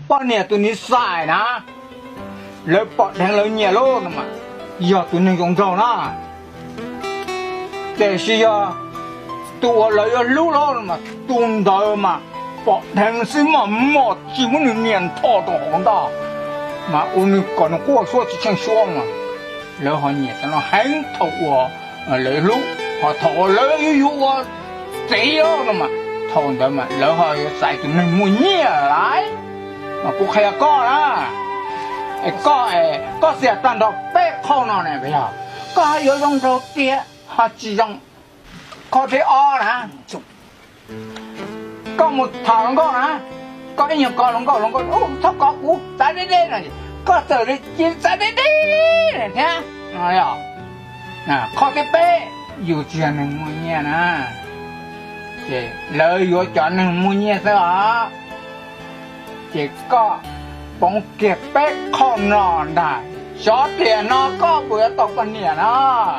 Poj niam tus nws xaiv na, lawv pom dheev lawv nyiam lawm no mas, yog tus neeg zoo nraug na. Tiam sis yog tus uas lawv yuav hlub lawm no mas, tus ntawd mas pom dheev xwb mas mos tsis muab nws nias nrho rau hauv ntag, mas ua nws kom nws quaj suab tsis tsheej suab mas, lawv ho nyiam cov no heev thaum uas lawv hlub. Ho thaum uas lawv yuav yuav ua txiv no mas, thaum ntawd mas lawv ho yuav xaiv tus neeg muaj nyiaj lawm. Mas kuv qhia koj na, koj, koj xiam tag nrho peb qho no ne, yog koj ho yuav zoo nraug tiag ho tsis zoo, qho thib ob na, koj mus tham hluas nkauj na, koj ib nyuag kov hluas nkauj, hluas nkauj txhob kov kuv, txav deb deb no, koj txawm li cia li txav deb deb thiab. Qhov thib peb, yus tsis yog neeg muaj nyiaj na, ces lawv yuav cov neeg muaj nyiaj xwb os. Ces koj poob kiag peb qho no ntag, xyov tiam no koj puas yuav tau poj niam no.